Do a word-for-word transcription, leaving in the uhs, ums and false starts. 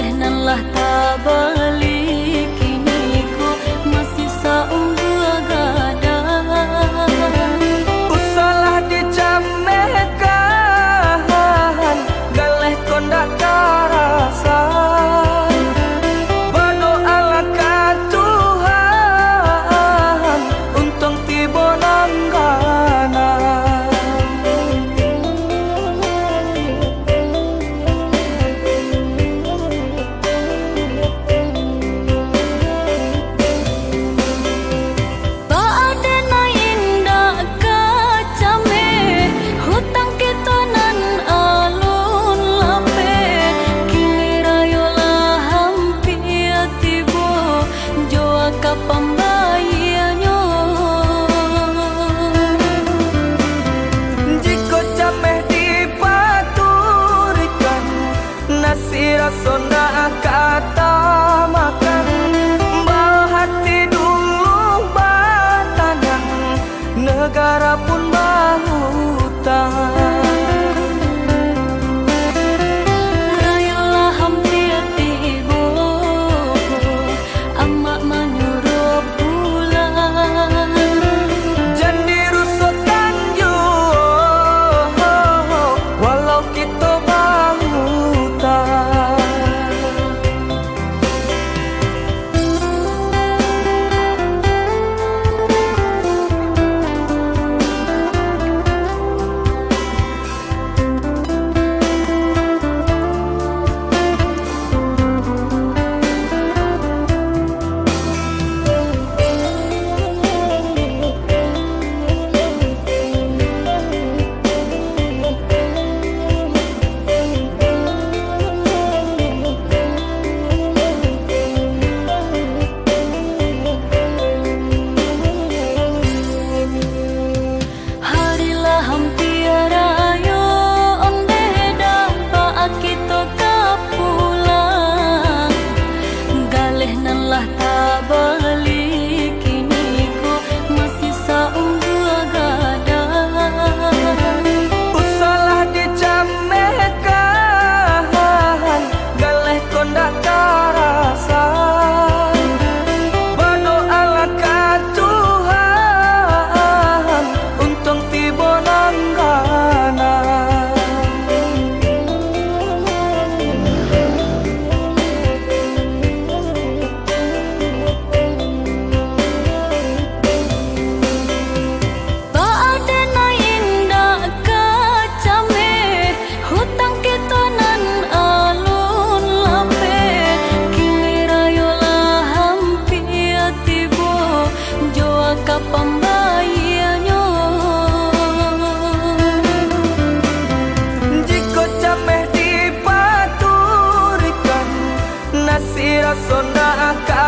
Nan lah tabali kini ko masih saumbua gadang. Usahlah dicamehkan, galeh ko ndak tarasa. Badoalah ka Tuhan, untuang tibo nan ganang. Baa dek nan indak ka cameh, hutang kito nan alun lapeh, kini rayo lah ampia tibo, jo ka pambayianyo. Jikok cameh dipaturikan, nasi raso ndak ka tamakan. Bahati dulu batanang, negara pun bahutang. Rayo lah ampia tibo, amak manyuruah pulang. Jan dirusokan juo, walau kito bahutang. Hari lah ampia rayo, ondeh dapek kito ka pulang. Galeh nan lah tabali kini ko masih saumbua gadang. Usahlah dicamehkan, galeh ko ndak tarasa. Badoalah ka Tuhan, untuang tibo nan ganang. Baa dek nan indak ka cameh, hutang kito nan alun lapeh, kini rayo lah ampia tibo, jo ka pambayianyo. Jikok cameh dipaturikan, nasi raso ndak ka